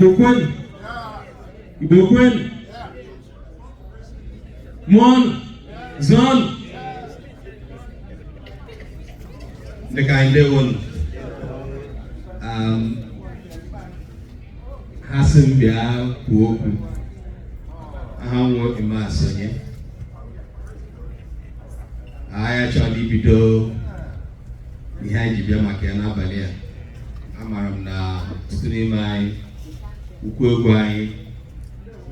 Igbo kwenu! Igbo kwenu! Mụọnụ! Zụọnụ! Ndị ka anyị, ndewonu. Ha sị m bịa kwuo okwu. Aha m wụ Emma Asonye. Anyị achọghị ibido ihe anyị ji bịa maka ya n'abalị a. Amara m na ọtụtụ n'ime anyị, ukwu egwu anyị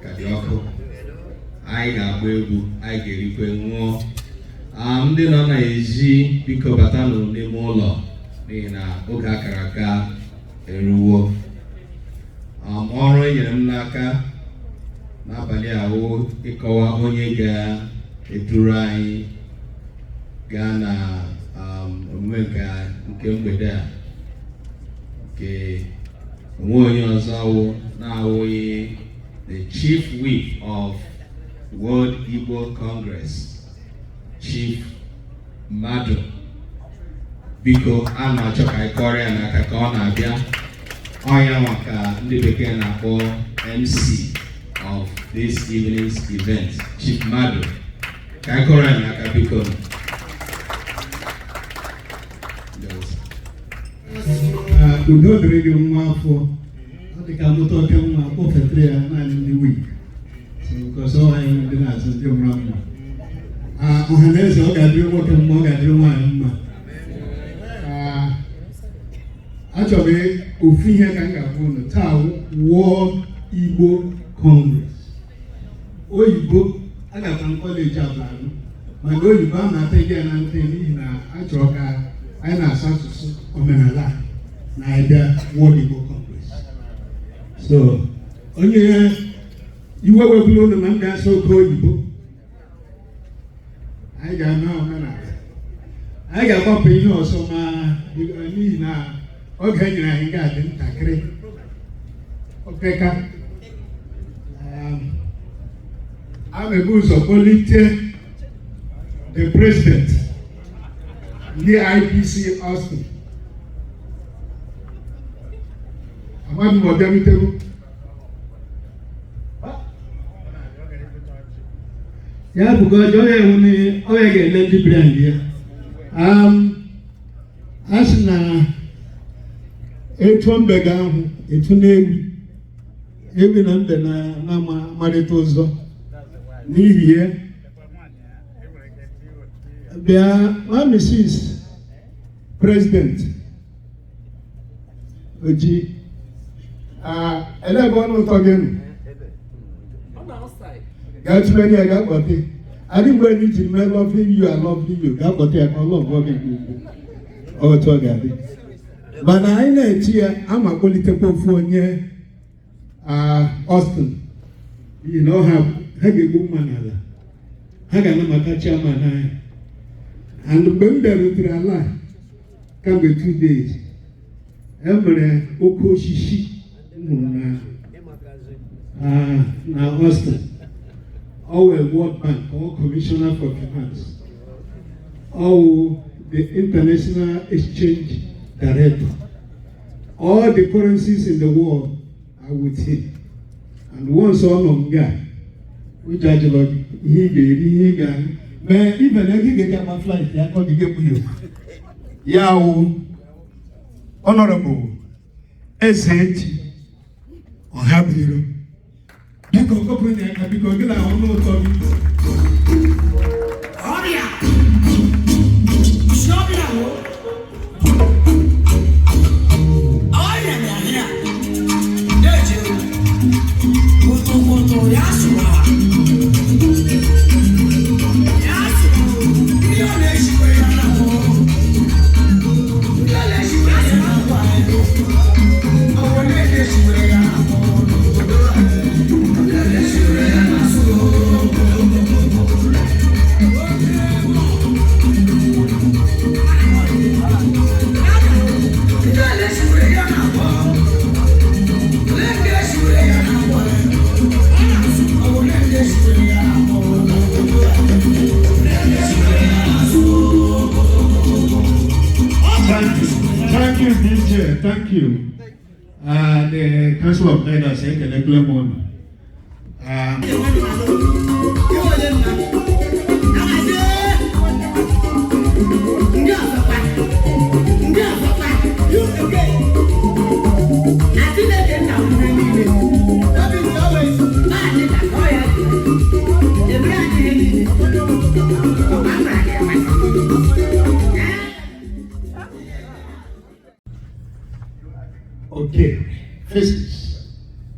ka dị ọkụ. Anyị ga-agba egwu, anyị ga-erikwe, ṅụọ. Ndị nọ n'ezi, biko batanụ n'ime ụlọ, n'ihi na oge akara aka eruwo. Ọrụ e nyere m n'aka n'abalị a wụ ịkọwa onye ga-eduru anyị gaa na omume nke mgbede a, nke onwe onye ọzọ wụ na-awụghị the Chief Whip of World Igbo Congress, Chief Mmadụ. Biko, a na-achọ ka anyị kọrọ ya n'aka ka ọ na-abịa. Ọnya maka ndị bekee na-akpọ MC of this evening's event, Chief Mmadụ, ka anyị kọrọ ya n'aka, biko. Ndewo. Ah, udo dịrị gị, nwa afọ. Ọ dị ka amụta oke nwa, kpọfetere ya naanị ndị weak, so because ọ anyị ndị na-azụ ndị mụrụ mma. Ah, ọha na eze, ọ ga-adịrị nwoke mma, ọ ga-adịrị nwaanyị mma. Ah, achọrọ m ofu ihe ka m ga-agwa unu taa. World Igbo Congress, oyibo agakwa m college abụọ, mana oyibo a na-ata gị ya na ntị, n'ihi na achọrọ ka anyị na-asụ asụsụ omenala na ịbịa World Igbo Congress. So onye iwe webụla unu ma m ga-asụ oke oyibo, anyị ga-eme omenala, anyị ga-agbapụ ihe ọzọ, ma n'ihi na oge e nyere anyị ga-adị ntakịrị opeka. A na-ebu ụzọ kpọlite the president ndị IPC Austin. Amaghị m ma ọ bịarutego. Ya bụgo ọjọọ ya enwe onye ga-ele ndị brand ya. A sị na etu mbe ga-ahụ etu na-ewi ewi na mbe na-amarịta ụzọ. N'ihi ya, bịa nwa Mrs. President Oji, ele ebe ọnụ ụtọ gị nọ? Gaa tụmere ya, gaa kpọte adị mgbe anyị jiri mee lovely you and lovely you. Gaa kpọte ya ka ọ love gị nke ukwuu. Otu ọ ga-adị, mana anyị na-eti ya ama kpọlitekwa ofu onye Austin, n'ihi na ha ga-egbu mma n'ala, ha ga-anabata chairman anyị. And mgbe m bịarutere ala a, kamgbe 2 days, e nwere oke osisi m hụrụ na Austin. Ọ wee World Bank, ọ Commissioner for Finance, ọ wụ the International Exchange Director. All the currencies in the world are with him, and once ọ nọ nga, ụjọ ajụlọ gị ihe ị ga-eri, ihe ị ga-aṅụ mee, ibe na ego ị ga-eji agba flight ya ka ọ ga-egbu ya. Ya wụ Honorable Ezechi Ọhabiro. Biko, kọpụrụ ya aka, biko, gị na ọnụ ụtọ gị. Ọrịa isi ọbịa wo ọrịa bịa deje kwotokoto ya sụrụ ha ya sụrụ ndị ọ na-eshikwa ya na ahụ, ndị ọ na-eshikwa ya na ahụ anyị, ọ bụ na-eshikwa ya na ahụ n'obodo anyị, ndị ọ na-eshikwa ya na asụ. Thank you. Thank you, DJ. Thank you. The Council of Elders ekelekele m unu. Okay, Festus,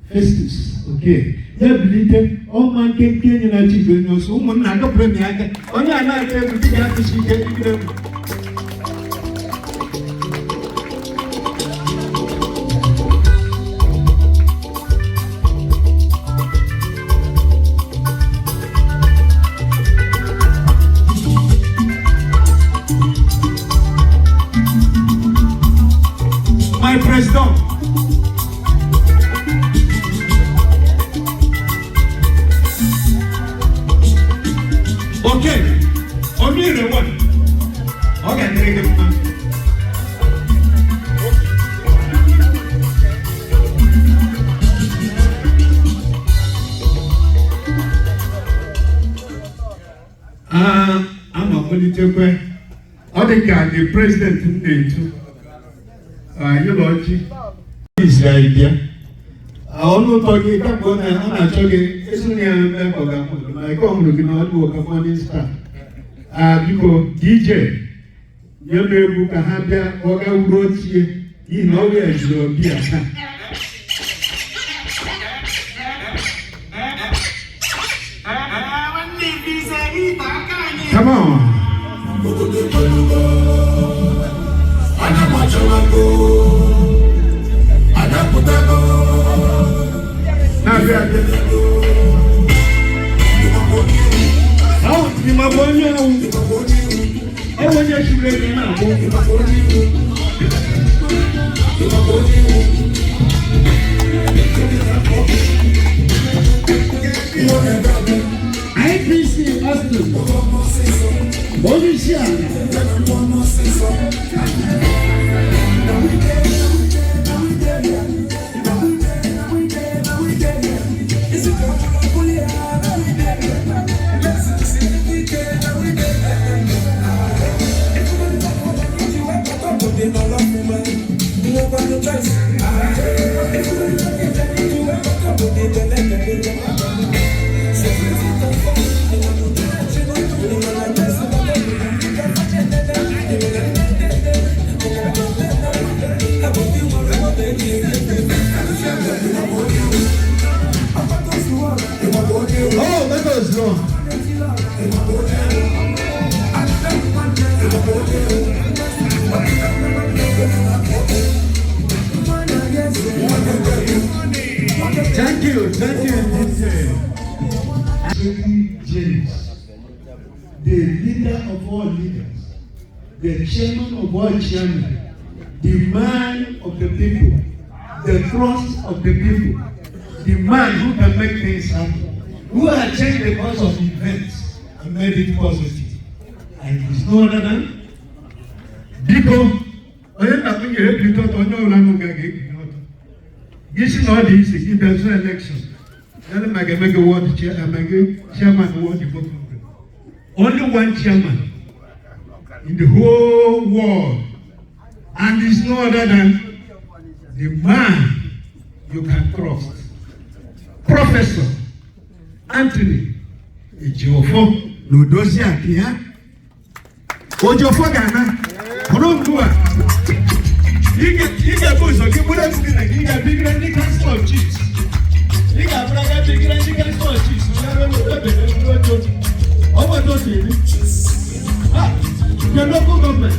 Festus, okay. Ya bilite ọma nkenke enyi na chief onye ọsọ ụmụnna agapụrụ m ya aka onye a na-ata egwu dị ga-atụsi ike igide m. My president. Okay, onye one. Ọ ga-adịrị gị mma. Ah, ama kpọlitekwe ọ dị ka the president m na-etu yụlọ ọjị isi anyị bịa ọnụ ụtọ gị kamgbe ọ na-achọ gị ezinụlọ ya eme ka ọ ga-ahụ gị ma ike ọhụrụ gị na ọdụ ọka morning star. Biko DJ, nye m egwu ka ha bịa ọ ga wuru ochie n'ihi na ọ ga-ejiri obi a taa. Come on. Anya machawago, anya pụtago. Na-abịa abịa. Ahụ ịma bụ onye ọwụ. Ọ bụ onye chiri ego na-akwụ. IPC Austin. Onye isi ala. Oh, that was wrong. Thank you, thank you, DJ. James, the leader of all leaders, the chairman of all chairmen, the man of the people, the trust of the people, the man who can make things happen, who has changed the course of events and made it positive. And he's no other than Biko, onye nna m nyere ebilite ọtọ onye ọbụla nụ ga-ebili ọtọ. Gị si na ọ dị isi gị bịa zụọ election. Ya na ma ga-eme gị ward chair, ama gị chairman ward Igbo Congress. Only one chairman in the whole world. And it's no other than the man you can trust. Professor Anthony Ejiofor na Odozi akụ ya. Ejiofor ga-ana hụrụ ugbu a. Ị ga-ebu ụzọ gị bụrụ ezi na gị ga-abịgide ndị Council of Chiefs. Ị ga-abụrụ aga bigide ndị Council of Chiefs. Onye ọrụ ebere eburu oche. Ọ bụ otu o si eri. Ah, the local government.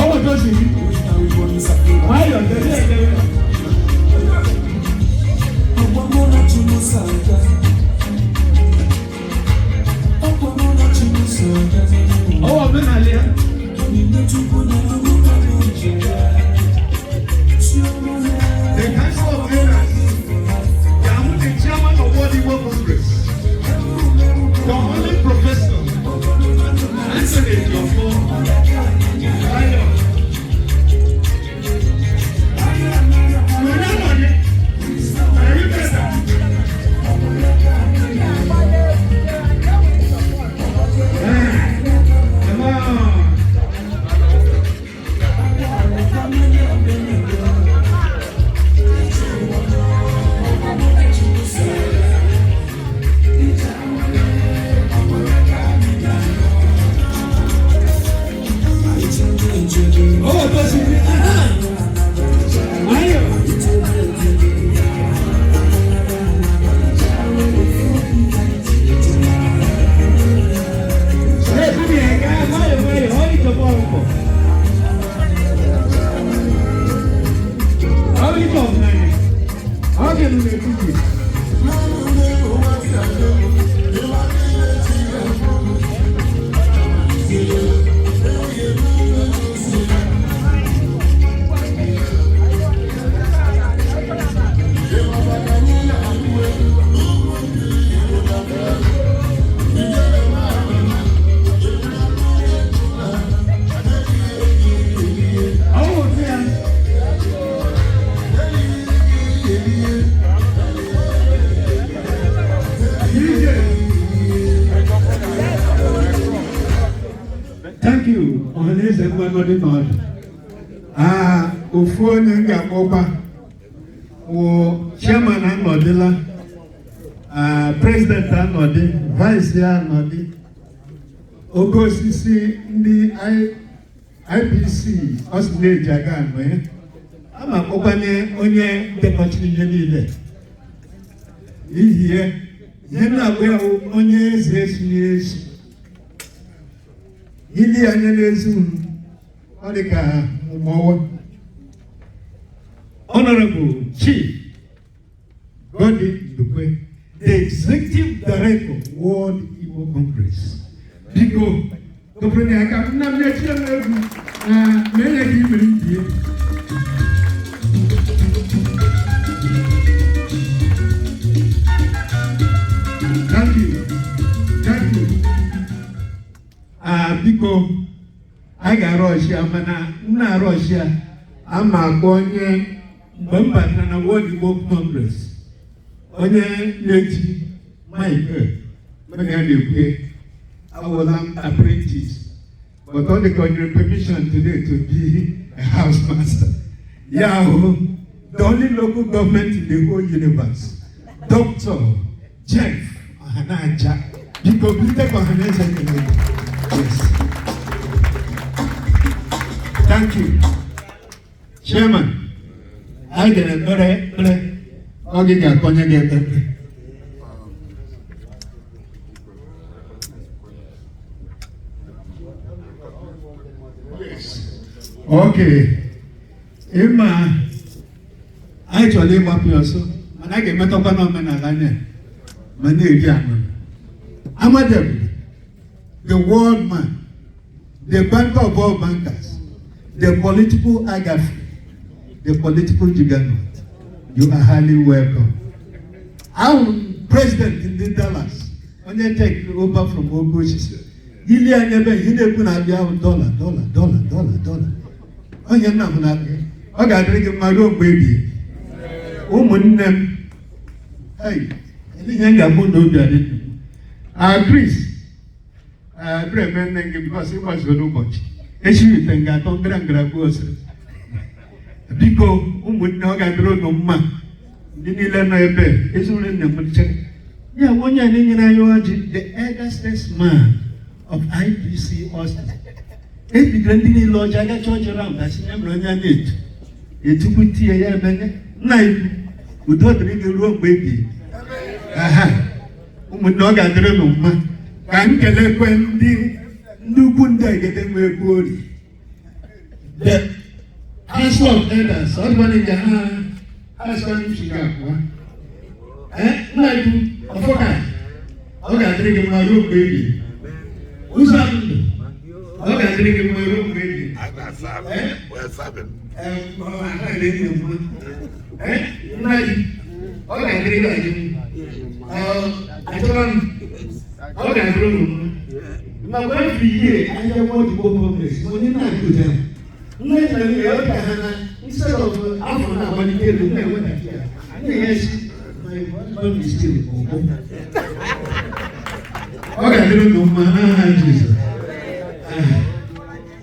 Ọ bụ otu o si eri. Nwayọọ, debe edebe. Ọwọ́ omenala ya. Oh, tosi. Ayo. Hey, come here, guys. Nwayọ nwayọ, ọ ịchọkwa ọkụkọ. Ọ ịchọ ọgaranya. Ọ ga-enu n'etiti. Ọ bụ otu ya. DJ. Thank you, Ọhaneze mgbanọdị n'ọdụ. Ah, ofu onye m ga-akpọkwa wụ chairman anọdịla, ah, president anọdị, vice ya anọdị, oke osisi ndị IPC ọ sị na-eji aga anọ ya. A ma akpọkwanye onye ndekọchiri ihe niile. N'ihi ya, ihe m na-akpọ ya wụ onye eze esighị esi. Ili anya n'ezi unu, ọ dị ka ụmụọwa. Honorable Chief Goddy Ndukwe, the Executive Director, World Igbo Congress. Biko, tụpụrụ ya aka, nna m na-echi ya egwu na ma enye gị imere ibie. Thank you. Thank you. Ah, biko, anyị ga-arụ ọchịa, mana m na-arụ ọchịa ama akpọ onye mgbe m batara na World Igbo Congress, onye na-eji mic mena ya na-ekwu awụla m apprentice, but ọ dị ka o nyere permission today to be a house master. Ya hụ the only local government in the whole universe, Dr. Jeff Ohanaja, biko bilite ka Ọhaneze kele gị. Yes. Thank you. Chairman, anyị gara ekpere ekpere, ọ gị ga-akpọnye gị ekpere. Okay. Ịma anyị chọrọ ịgbapụ ya ọsọ, mana a ga-emetọkwa n'omenala anyị a, ma na-eri aṅụrị. Amadebe, the world man, the banker of all bankers, the political agafe, the political juggernaut, you are highly welcome. I'm president in the Dallas, onye take over from Ogo Osisi. Ili anya ebe ihe na-ekwu na-abịa ahụ dọla dọla dọla dọla dọla. Onye nna m na-abịa, ọ ga-adịrị gị mma ruo mgbe ebighị. Ụmụnne m, hey, ihe m ga-abụ na obi adị m. Ah, Chris, ebere eme nne gị because ịgbazuo n'ụbọchị echi ite nga atọ ngara ngara gbuo osiri. Biko, ụmụnne, ọ ga-adịrị unu mma, ndị niile nọ ebe ezinụlọ nne m chere ya bụ onye a na-enyere anyị ọjị, the elder statesman of IPC Austin. Ebidoro ndị niile ọjị agacha ọjị round, asị ya mere onye a na-etu etukwu tie ya emenye nna ikwu udo dịrị gị ruo mgbe ebighị. Aha, ụmụnne, ọ ga-adịrị unu mma. Ka m kelekwe ndị ndị ukwu, ndị egede nwe egwu ori, the Council of Elders. Ọ dịkwana nke ha ha sịkwana isi ga apụwa. Ee, nna ikwu ọfọka, ọ ga-adịrị gị mma ruo mgbe ebighị. Ụzọ ndụ, ọ ga-adịrị gị mma ruo mgbe ebighị. Ee, ọ anaghị eri mma. Ee, nna gị, ọ ga-adịrị gị adị mma. Achọrọ m, ọ ga-adịrị unu mma. Ma every year ahịa World Igbo Congress onye na-akụ ụja nne nna m ya ọ ka ha na instead of afọ na-agbalite elu na-enwetata ya na-enye si my husband is still ọgbọ. Ọ ga-adịrị unu mma n'aha Jizọs.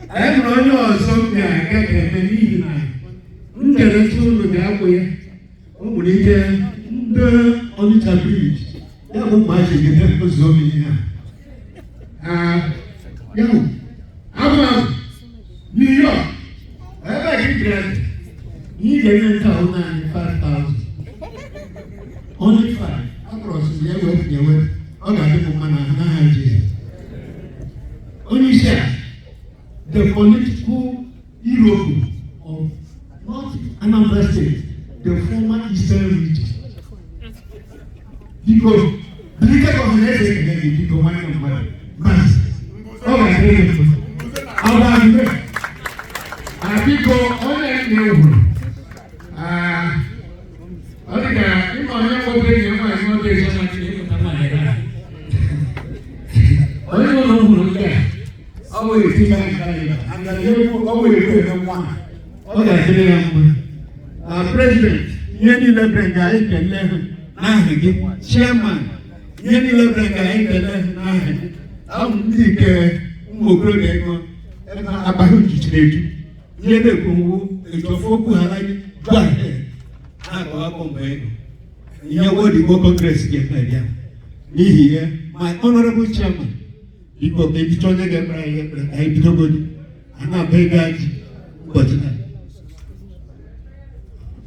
Anyị nwere onye ọzọ m ga-aga ga-eme n'ihi na m kere ntụ unu ga-akwụ ya. O nwere ike ndị Onitsha Bridge ya bụ mgbe a ji egede ụzọ m ihe a. Ah, ya bụ abụ abụ New York. grant ihe ị ga-enye nta ahụ naanị 5,000. Only five. Akọrọ sị ya wepụ ya wepụ. Ọ ga-adị m mma na n'aha Jizọs. Onye isi a, the political hero of not Anambra State, the former Eastern region. Biko, bilite ka ọhaneze ekele gị, biko, nwanne m mmadụ. Maazị, ọ ga-adịrị gị mma. Ọ ga-adịrị. Ah, biko, onye na-egwuru ọ dị ka ịma onye nwoke enyi ya nwaanyị nwoke ezi ọma Chineke ịmụta nwaanyị ebe a. Onye ụlọ hụrụ ndị a, ọ bụ eti ya nke anyị ọ bụ ekwu eme nwa. Ọ ga-adịrị ya mma. Ah, President, ihe niile bere nga anyị kelee ha n'aha gị. Chairman, ihe niile bere nga anyị kelee ha n'aha gị. Abụ m ndị nke ụmụ okorobịa ego ebe akpa ha juchiri eju. Ihe na-ekwu ngwu ejọfọ okwu ha gị, go ahead. Ha akọwakọ mgbe ego. Ihe World Igbo Congress ga-eme ya. N'ihi ya, my honorable chairman, biko, ka ebicha onye ga-ekpere anyị ekpere ka anyị bidogodi. A na-aba ego ji ụbọchị taa.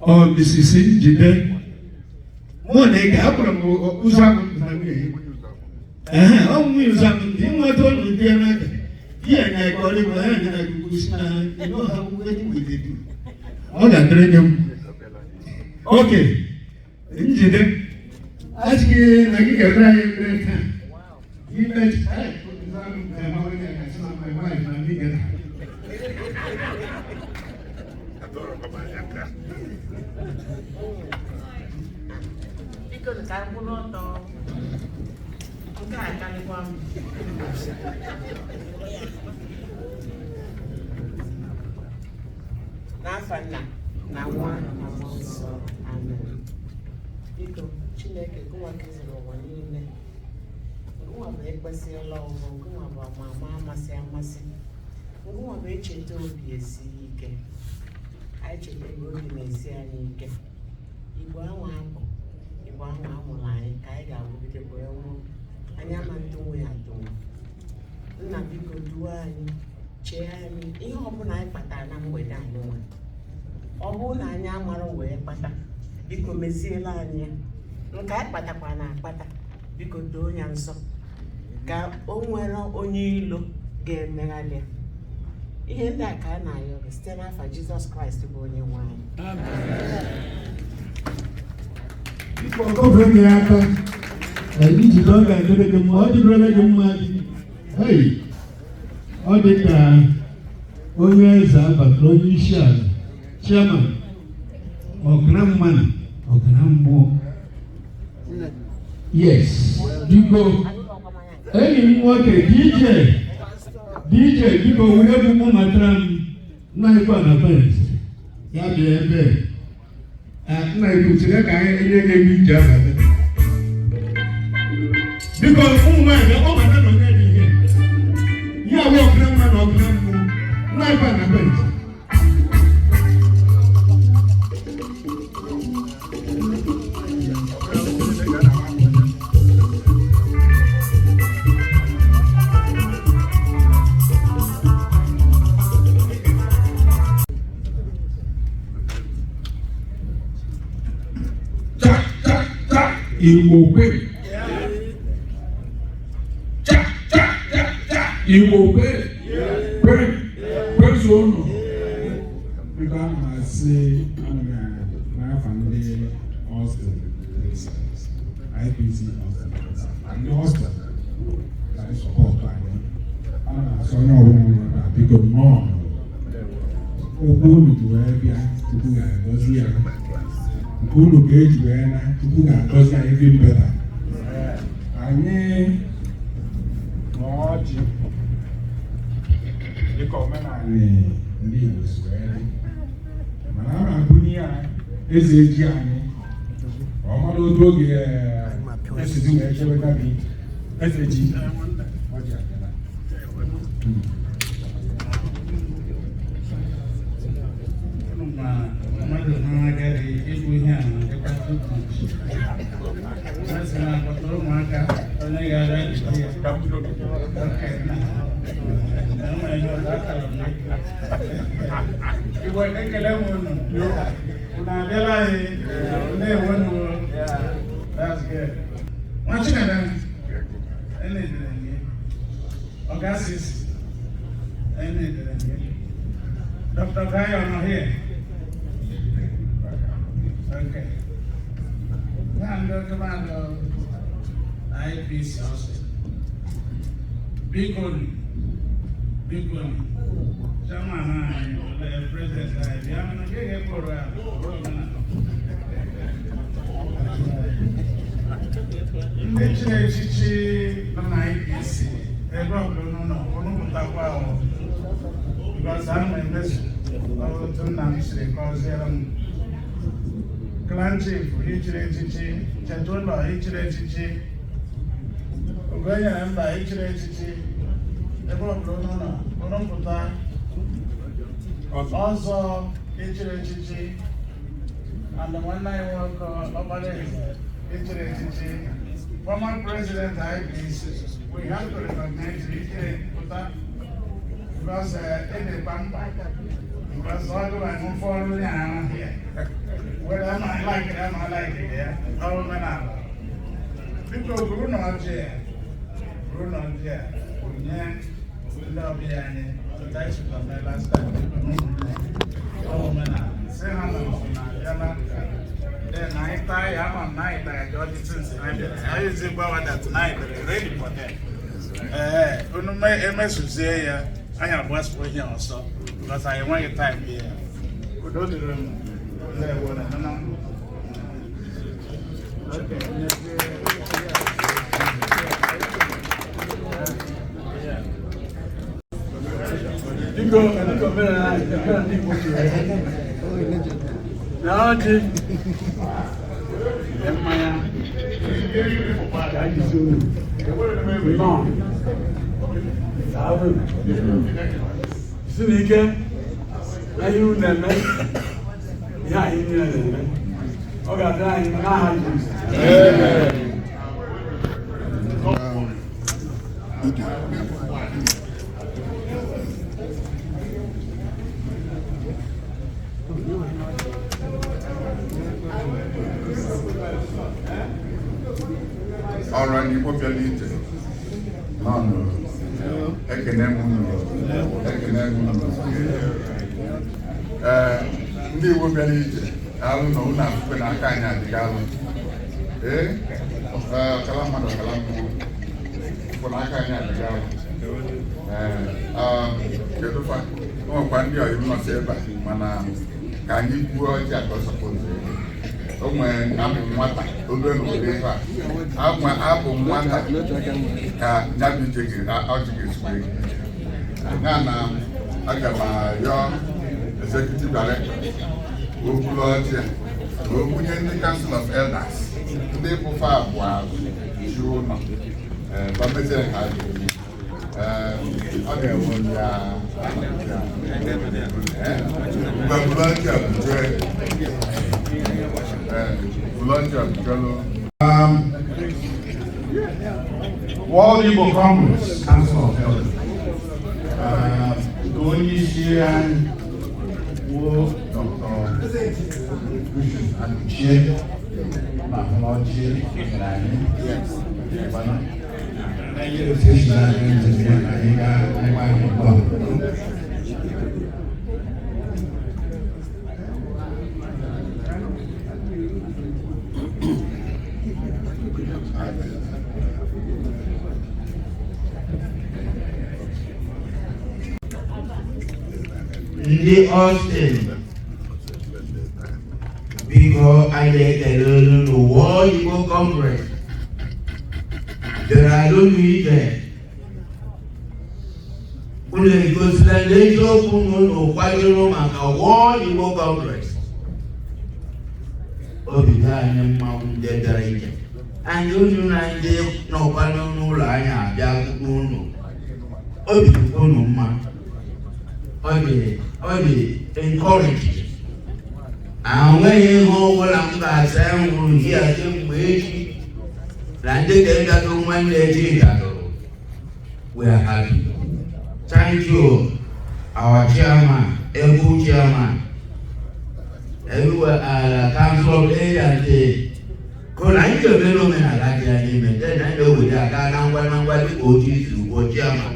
Ọ Mrs. Njide, mụ na ị ga-akpọrọ m ụzọ ahụ na nwunye ya. Ehe, ọ nwunye ụzọ ahụ ndị nweta ụlọ ndị ya n'aka. Ihe na eke ọrụ igwe ha nyere gị ugwu si na you know how wetin we dey do. Ọ ga-adịrị gị mma. Oke, Njide, asị gị na gị ga-ekpere anyị ekpere taa. Ime my wife na ndị ga. Biko, ka m kwụrụ ọtọ. Nke a akarịkwa m. N'afa Nna na Nwa na Mmụọ Nsọ, amen. Biko, Chineke, gụnwa keziri ụwa niile, gụnwa bụ ekpesịla ọgwụ, gụnwa bụ ọmama amasị amasị, gụnwa bụ echeta obi esighị ike. Anyị cheta ebe obi na-esi anyị ike. Igbo anwa apụ, Igbo anwa amụrụ anyị ka anyị ga-awụgide wee nwụọ. Anyị ama ntụnwe ya atụnwe. Nna, biko, duo anyị, chee anyị. Ihe ọbụla anyị kpatara na mgbede anyị nwe, ọ bụrụ na anyị amara wee kpata, biko meziela anyị ya. Nke anyị kpatakwara na akpata, biko doo ya nsọ ka o nwere onye ilo ga-emeghalị ya. Ihe ndị a ka a na-ayọ gị site n'afa Jizọs Kraịst bụ onye nwe anyị. Biko, gọvanọ ya aka. Ijide, ọ ga-adịrị gị mma, ọ dịrịla gị mma dị. Hey, ọ dị ka onye eze abatara, onye isi ala, chairman, ọkara mmanụ, ọkara mmụọ. Yes, biko, enyi m nwoke DJ, DJ, biko, were egwu mụ matara m nna ikwu na fence ya bịa ebe a. Nna ikwu, chere ka anyị enye gị egwu iji abata. Biko, ụmụ nwaanyị bịa, ọ bata na onye dị ihe ihe abụọ, ọkara mma na ọkara mmụọ, nna ikwu na fence. Cha cha cha, Igbo kwe! Cha cha cha cha, Igbo kwe! Kwe kwezuo unu. Biko, ana m asị, ana m n'afa ndị Austin, Texas, IPC Austin, Texas, na ndị Austin na support anyị. Ana m asị onye ọbụla nọ ebe a, biko, nnọọ. Okwu unu ji wee bịa, Chukwu ga-agọzi ya. Nke unu ga-eji wee na, Chukwu ga-agọzi ya even better. Anyị na ọjị dịka omenala ndị Igbo si wee dị, mana a na-abụnye ya eze ji anyị ka ọ mara otu oge esizi wee chebeta gị. Eze ji, ọjị abịala. Ma mmadụ ha agadi ịbụ ihe a na-adịkwa too much. A sị na akpọtara ụmụaka onye ga-abịa jide ya. Okay, na enwere ihe ọzọ akara m n'ikwu. Igbo, ekele m unu. Unu abịala anyị. Ndewo unu. That's good. Nwa Chineke, enedere gị. Ọga Sisi, enedere gị. Dr. Gayo nọ here. Okay. Na ndị mmadụ IPC ọsị. Biko, biko, chairman anyị, president anyị, bịa mana nke ga-ekpọrọ ya bụrụ omenala. Ndị chiri echichi nọ na IPC, ebe ọbụla unu nọ, unu pụtakwa ahụ. Because ana m emezu otu nna m siri kọziere m. Clan chief ichiri echichi, Chetụlọ ichiri echichi, Ugonyere mba ichiri echichi, ebe ọbụla unu nọ, unu pụta. Ọzọ ichiri echichi, and nwanne anyị nwoke ọkpara eze ichiri echichi, former president IPC, we have to recognize ichiri pụta because ịdịkwa mkpa because ọ dịwa ụfọdụ ndị ahụ here. Whether I like it or not like it, ya, ọ omenala. Biko, buru na ọjị ya, buru na ọjị a, nye ndị ọbịa anyị, otu anyị sikwa mee last time, biko na ụmụnne, ọ omenala. Sị ha na na abịala. Then anyị taa ya, ama m na anyị tara ya ọjị since anyị bịara. Anyị ezi gbawa that na anyị dịrị ready for them. Ee, unu emesuzie ya, anyị agbasapụ ihe ọsọ because anyị enweghị time here. Udo dịrị m. Ndewo na nọ. Okay. Biko, biko, omenala ndị Igbo si eme. Na ọjị, na mmanya, ka anyị si unu. Nnọọ. Daalụ. Si n'ike na ihe unu na-eme, ihe anyị niile na-eme. Ọ ga-adịrị anyị mma n'aha Jizọs. Ọrụ ndị Igbo bịara ije nọ nụ, ekene m unu, ekene m unu. Ee, ndị Igbo bịara ije, alụ na unu afụkwe na aka anyị adịghị alụ. Ee, ọkala mmadụ, ọkala mmụọ fụ na aka anyị adịghị alụ. Ee, kedu fa o nwekwa ndị ọyị m nọsị ebe a, mana ka anyị kwuo ọjị a ka ọ sọpụrụ o nwere. Abụ m nwata olu n'obodo ebe a, abụ m nwata ka ya bụ ije ọjị ga-esikwa ya na aga m arịọ executive director ka o buru ọjị a ka o bunye ndị Council of Elders, ndị bụfa abụọ azụ ji ụlọ. Ee, bamezie ka a ga-eme. Ee, ọ ga-enwe ya mgbe buru ọjị a bujee. Ee, buru ọjị a bujelu. World Igbo Congress Council of Elders. Nke onye isi anyị wuo Dr. Lucius Akụchie na ọjị nyere anyị mana otu esi na anyị njem ya, anyị ga-agba anyị mkpọ. Ndị Austin, biko, anyị ekele unu. World Igbo Congress bịara n'ụlọ ije, unu egosila n'eziokwu na unu kwadoro maka World Igbo Congress. Obi dị anyị mma ndị bịara ije anyị, unu na ndị nọkwa n'ụlọ anyị abịa n'ụlọ, obi dịkwa unu mma. Ọ dị encouraging. Ahụnweghị ihe ọbụla m ga-asa hụrụ hia kemgbe echi na ndị ka ịgatụ nwanne echi gatụrụ. We are happy. Thank you, our chairman. able chairman everywhere council of A&A kụrụ anyị ga-emere omenala dị ya n'ime then anyị na-ewere aga na ngwa na ngwa dịka otu izu ugbo chairman.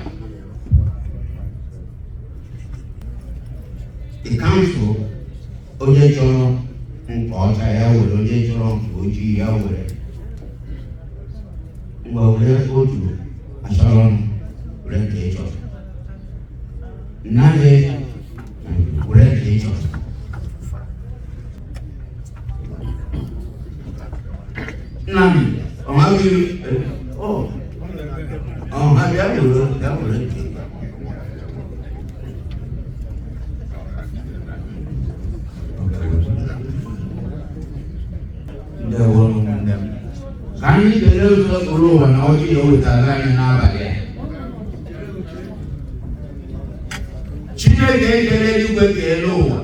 The council, onye chọrọ nke ọcha ya were, onye chọrọ nke ojii ya were. Mgbe were otu achọrọ m were nke ị chọrọ. Naanị were nke ị chọrọ. Nnamdi, ọ maghị ọ ọ ha bịa were bịa were nke gị. Ndewo ụmụnne m. Ka anyị kelee ụzọ pụrụ ụwa na ọjị ya wetara anyị n'abalị a. Chineke ekele eluigwe kelee ụwa.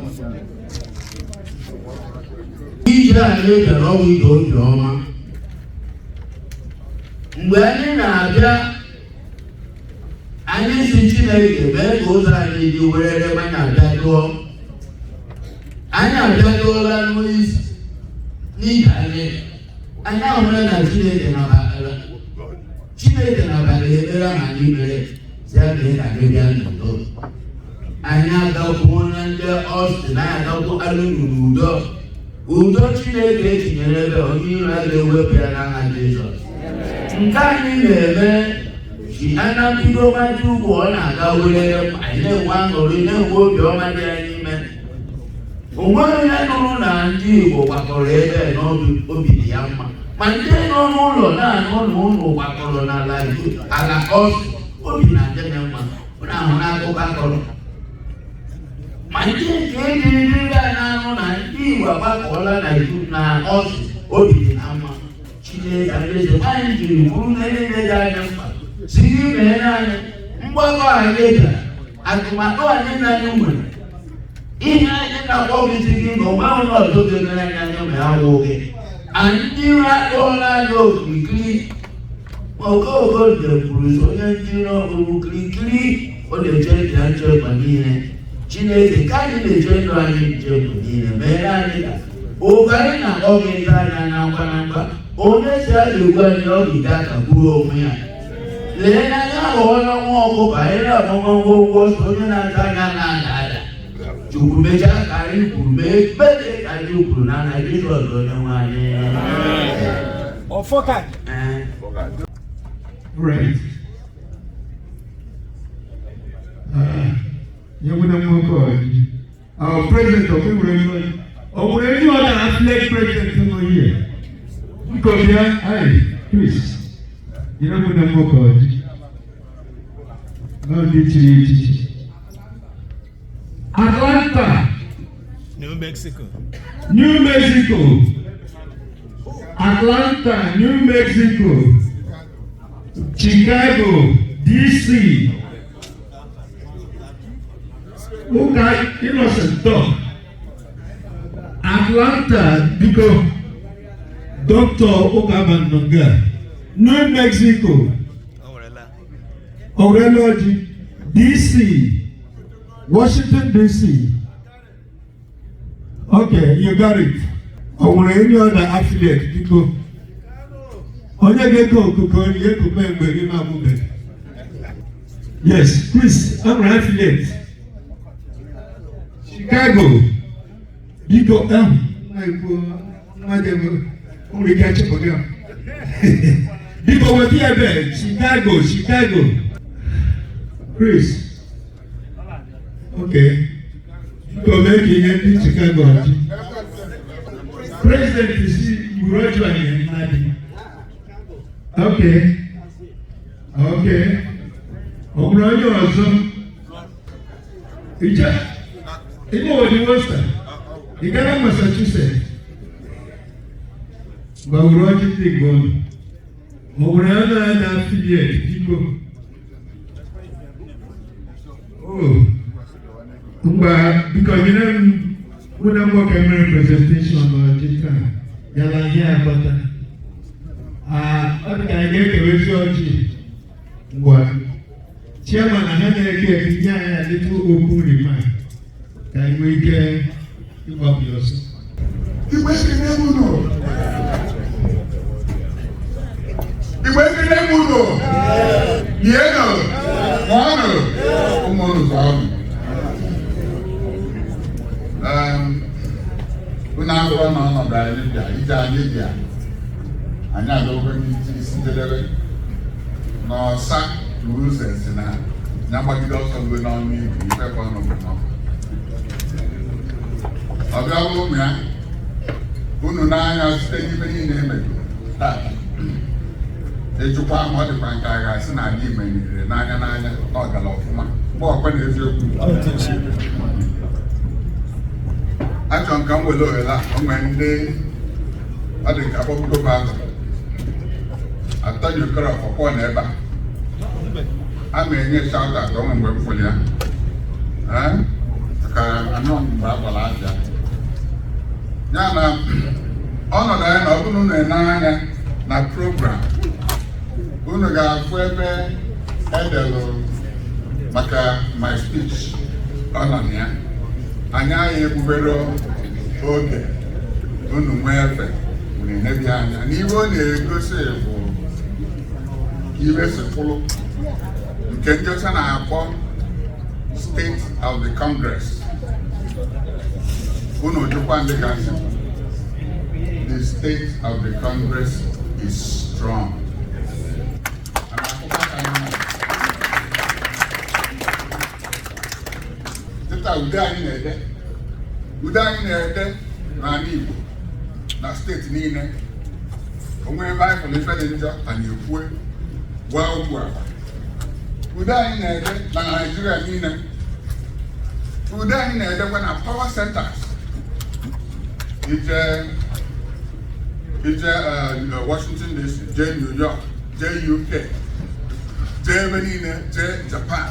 Ije anyị bịara ọnwụ ije obi ọma. Mgbe anyị na-abịa, anyị si Chineke mee ka ụzọ anyị dị werere ma anyị abịaduo. Anyị abịaduola n'isi n'ije anyị. Anyị ahụla na Chineke nabatara Chineke nabatara ekpere ahụ anyị mere si ya mee ka anyị bịa n'udo. Anyị agakwuo na ndị Austin, anyị agakwu alụnụ n'udo. Udo Chineke etinyere ebe onye iro a ga-ewepụ ya n'aha Jizọs. Nke anyị na-eme si ana mbido mmadụ ugwu ọ na-aga were anyị na-enwe aṅụrị na-enwe obiọma dị anyị ime. O nweghị onye nụrụ na ndị Igbo gbakọrọ ebe na obi dị ya mma. Ma ndị nọ n'ụlọ na-anụ na ụlọ gbakọrọ n'ala ala Austin, obi na-adị ha mma. Ụnụ ahụ n'akụkọ akọrọ. Ma ndị nke ejiri a na-anụ na ndị Igbo agbakọọla na iwu na Austin, obi dị ha mma. Chineke alaeze anyị jiri bụrụ na niile dị anyị mkpa si n'ime anyị mgbakọ anyị bịara atụmatụ anyị na anyị nwere ihe anyị na-akpọ gị si gị na onwe onye ọzọ ga-emere anyị anya ma ya wụ gị. Anyị ndị iro akpọọla anyị okirikiri ma okooko kwuru sị onye ndị iro okirikiri ọ na-eche ndụ ya nche mgbe niile. Chineke ka anyị na-eche ndụ anyị nche mgbe niile mere anyị ka oge anyị na-akpọ gị ndị anya na ngwa na ngwa onye si a ga-egbu anyị ọ ga akagburu onwe ya. Lee n'anya aghọọla nwa ọkụkọ anyị na-agbagwo ngwongwo ọsọ onye na-ata anya na-ada ada. Chukwu mechaa ka anyị kwuru mee ekpere ka anyị kwuru na na Jizọs onye nwe anyị. Ọfọka. Ee. Right. Nye nwere nwoke ọjị. Our president of Iwere ọ nwere any other affiliate president nọ here? Biko bịa, ayi, please. Nyere nwere nwoke ọjị. Nọ ndị chiri echichi. Atlanta, New Mexico. New Mexico. Atlanta, New Mexico. Chicago, DC. Ụka Innocent Dog. Atlanta, biko. Dr. Ụka Bandonga. New Mexico. Oreloji. DC. Washington, DC. Okay, you got it. O nwere any other affiliate, biko? Onye ga-eke okuko nri ekupe mgbe gị na-abụbeghị. Yes, please, I'm an affiliate. Chicago. Biko, na-ekwu nwa gị o nwere ike achịpụ gị. Biko weta ya ebe Chicago, Chicago. Chris. Okay. Biko mee ka ihe ndị Chicago ọjị. President si gburu ọjị anyị mmadụ. Okay. Okay. Ọ bụrụ onye ọzọ. Ije ime obodo Worcester. Ị gara Massachusetts. Gwa wuru ọjị ndị Igbo unu. Ọ nwere onye na affiliate biko. Oh. Ngwa biko nyere m nwunye m nwoke mere presentation n'ọjị taa. Yala ihe akọta. Ah, ọ dị ka anyị ga-ekewezi ọjị. Ngwa. Chairman na ha na-eke eke nye anyị a little open remark. Ka anyị nwee ike ịgbapụ ya ọsọ. Igbo, ekene m unu. Igbo, ekene m unu. Yienụ, ṅụọnụ, ụmụ unu zụọnụ. Unu ahụrụ na ọnọdụ anyị bịa ije, anyị bịa, anyị agagwo n'isi isi njedebe n'ọsa na ụzọ si na ya gbagide ọsọ ruo n'ọnụ ibu ife ka ọnụ bụ n'ọkụ. Ọ bịa bụrụ ụmụ ya unu n'anya site n'ife niile emegoro tata, ejukwa ma ọ dịkwa nke a ga-asị na anyị menyere n'anya n'anya na ọgala ọfụma mgbe ọkwa na eziokwu. Achọrọ m ka m were ohere a, o nwee ndị ọ dị ka akpọpụgo m ahụ Antonio Okorafor pụọ na ebe a a ma enye shout out onwe mgbe m fụrụ ya. Ee, maka anọ mgbe a gbara aja ya na ọnọdụ anyị na ọ bụrụ na unu anya na program, unu ga-afụ ebe edelụ maka my speech. Ọ nọ na ya. Anyị agha egbubere oge unu nwee efe, unu enebi anya n'ihe ọ na-egosi bụ ka ibe si kwụrụ, nke ndị ọcha na-akpọ State of the Congress. Unu jụkwa ndị ka nsị, the state of the Congress is strong. Ana akwụkwọ aka mma. Tịta ude anyị na-ede, ude anyị na-ede n'ala Igbo na steeti niile, onwe ebe anyị fụrụ ife dị njọ, anyị ekwue, gwa okwu agwa. Ude anyị na-ede na Naịjirịa niile, ude anyị na-edekwa na power centers, ije Washington DC, jee New York, jee UK, jee ebe niile, jee Japan,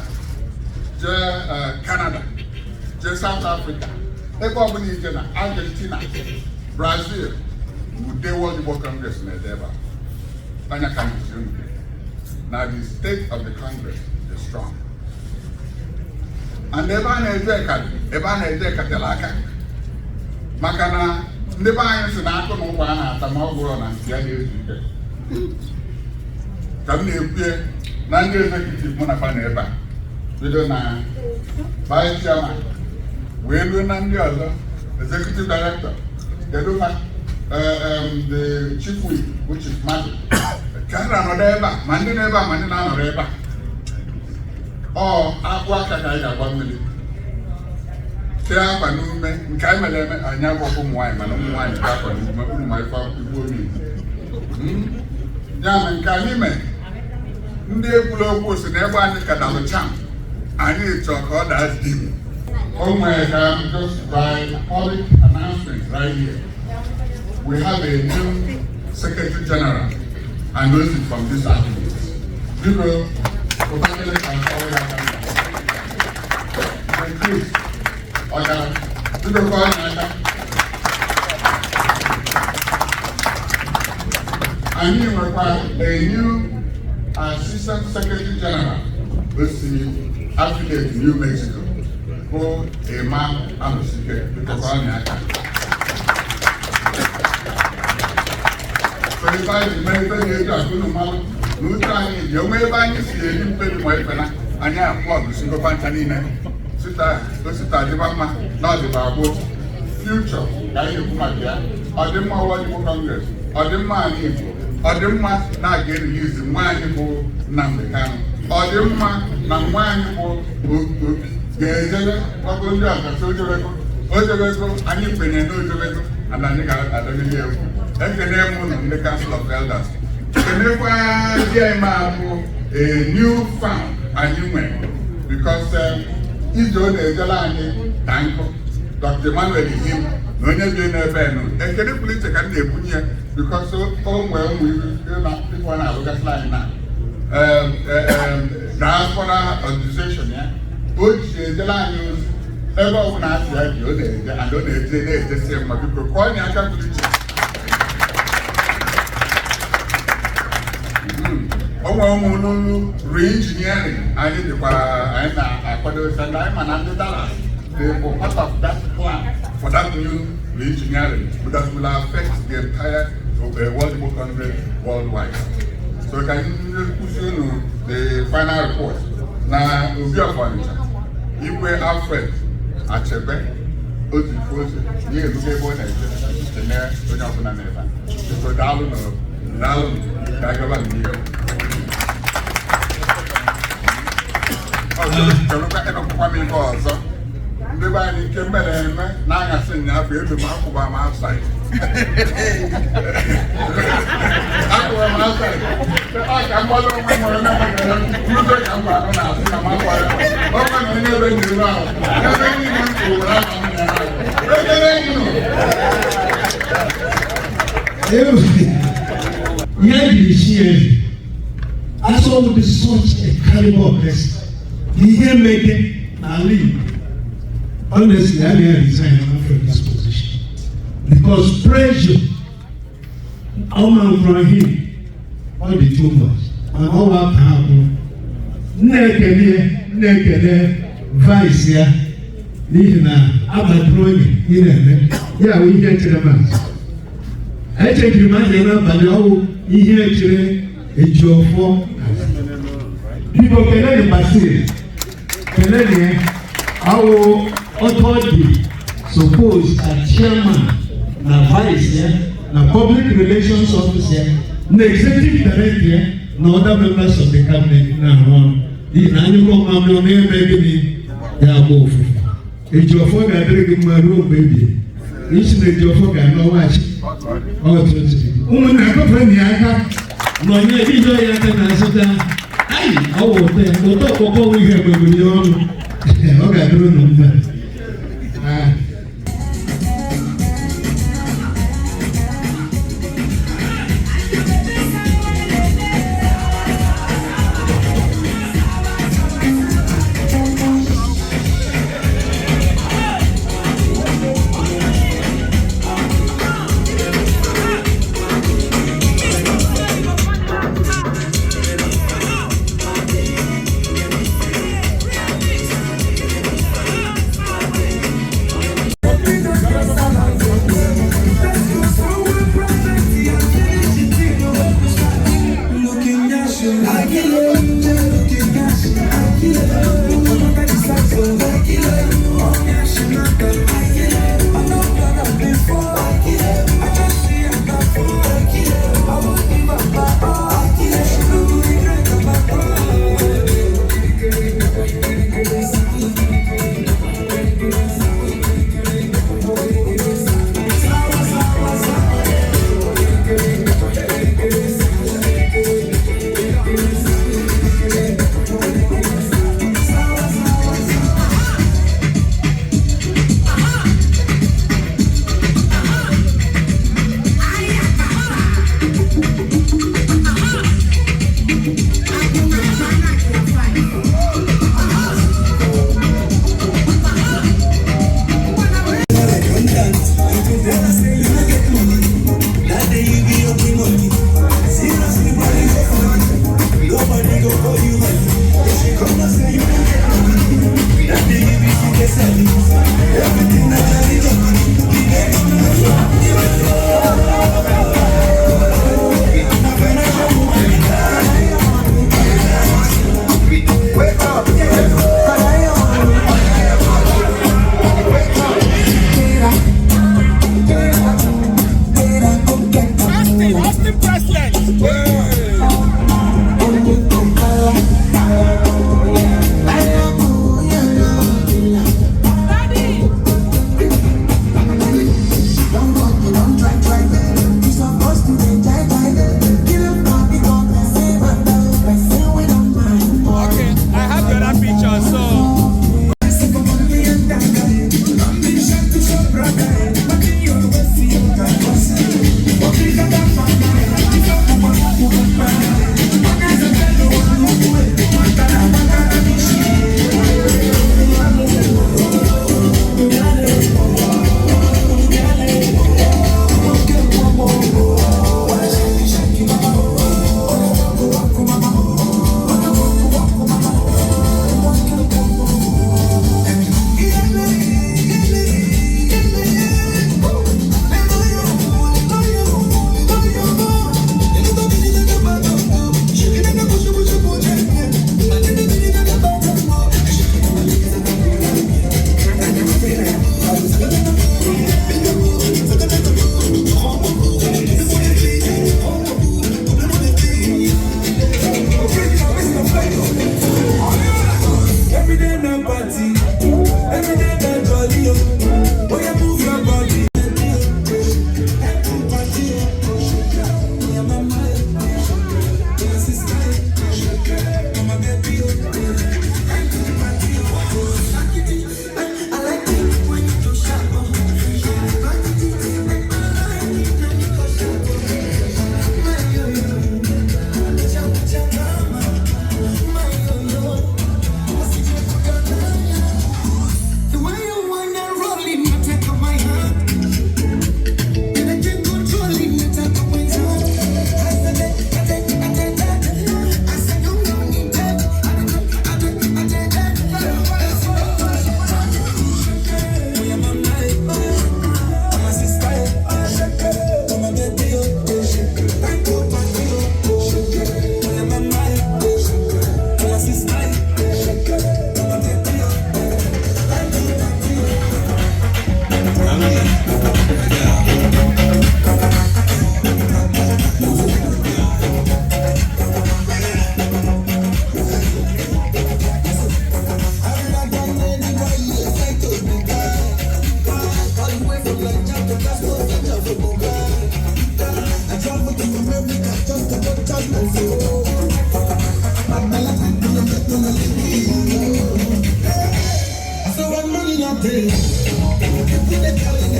jee Canada, jee South Africa, ebe ọbụla ije na Argentina, Brazil, ude World Igbo Congress na-ede ebe a. Anya ka m si unu na the state of the Congress is strong and ebe a na-eje ka ebe a na-eje katela aka, maka na ndị be anyị si na akụ na ụkwa a na-ata ma ọ bụrụ na ntị ya na-ezu ike. Ka m na-ekwue na ndị executive mụ na fa na ebe a, bido na vice chairman wee ruo na ndị ọzọ, executive director, kedu fa, the chief whip bụ Chief Madu, ka ha na-anọdụ ebe a, ma ndị nọ ebe a ma ndị na-anọrọ ebe a, ọ akpụ aka ka anyị ga-agba mmiri tee akwa n'ume. Nke anyị mere eme, anyị abụghị ụmụ nwaanyị, mana ụmụ nwaanyị tee akwa n'ume, ụmụ nwaanyị kwa igbu omi ya mere nke anyị mere. Ndị ekwula okwu si na ebe anyị ka dalụ cham, anyị chọọ ka ọ daa dim. O nwere ka m just by public announcement right here, we have a new secretary general and those from this affiliate. Biko, ụtakịrị ka nkọwa ya aka. Chris ọgara, biko kọọ ya aka. Anyị nwekwa a new assistant secretary general o si affiliate New Mexico, bụ Emma Anosike. Biko kọọ ya aka. So ife anyị ji mee ife na-eji akụnụ mmanụ na uche anyị dị onwe ebe anyị si eri mkpebi ma ife na anyị aplọg sigokwa ncha niile sita osita dịba mma na ọdịba gboo future ka anyị na-ekwu maka ya. Ọdịmma World Igbo Congress, ọdịmma anyị Igbo, ọdịmma na-aga erilizi nwa anyị bụ Nnamdi Kanu, ọdịmma na nwa anyị bụ Obi ga-ejebe ọkụ ndị ọkacha ojebego ojebego. Anyị kwenyere na ojebego and anyị ga-adọgide egwu. Ekene m ụnụ ndị Council of Elders, kenekwa di anyị ma bụ a new found anyị nwere, because ije ọ na-ejela anyị ka nkụ, Dr. Emmanuel Ihim na onye bi n'ebe nọ. Ekene pụrụ iche ka m na-ebunye ya, because o nwee ụmụ ife ọ na-alụgasịrị anyị na diaspora organization ya o ji ejela anyị ozi. Ebe ọ bụla asị ya ji ọ na-eje and ọ na-eje na-ejesi mma. Biko kụọ onye aka pụrụ iche. O nwere ụmụ n'olu re-engineering anyị dịkwa, anyị na-akwado sanda anyị, ma na ndị Dallas na-enyere anyị aka. They were part of that plan for that new reengineering that will affect the entire World Igbo Congress worldwide. So ka anyị kwụsị unu the final report na Obi of Onitsha, Igwe Alfred Achebe otu ozi ya erugo ebe ọ na-eje eme onye ọbụla n'ebe a. Biko daalụ nụ, daalụ nụ, ka a gaba n'ihu. Ọzọ, chelụkwa ịnọkwụkwa m ife ọzọ. Ndị be anyị nke mere eme na-aghasị ụnyaahụ elu m akwụba m outside. Akwụba m outside. Ọ ka mgbalụ onwe m onye rute ka m ahụ na-asị na m akwara. Ọ ma na onye ebe nyere ahụ. Ebe niile m kwuru were aka m nyere ahụ. Ekele unu. Ihe jiri chi ya eze asọ dị such a caliber of person ihe mege n'ala Igbo. Honestly, I may resign from this position because pressure ọma from him ọ dị too much, mana ọ wa ka ha kwụrụ. Nna ekele, nna ekele vice ya n'ihi na abatụrụ onye ị na-eme ya wụ ihe chere m azụ. Echekiri m anya n'abalị ọwụ ihe chere Ejiofor. Biko keleni Basil, keleni ya. Awụ ọtọ dị suppose ka chairman na vice ya na public relations officer na executive director ya na other members of the cabinet na-arụ ọrụ, n'ihi na anyụkọ mamịrị ọ na-eme gịnị ya agba ụfụfụ. Ejiofor ga-adịrị gị mma ruo mgbe ebighị isi na Ejiofor ga-anọwachi ọtụtụ. Ụmụnna, akọfere na ya aka nọnye ijọ ya aka na azụta ayi ọwụ ụtọ ya ụtọ ọkpọkọ wụ ihe mgbe ya ọnụ. Ọ ga-adịrị unu mma. Ah.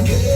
Eke.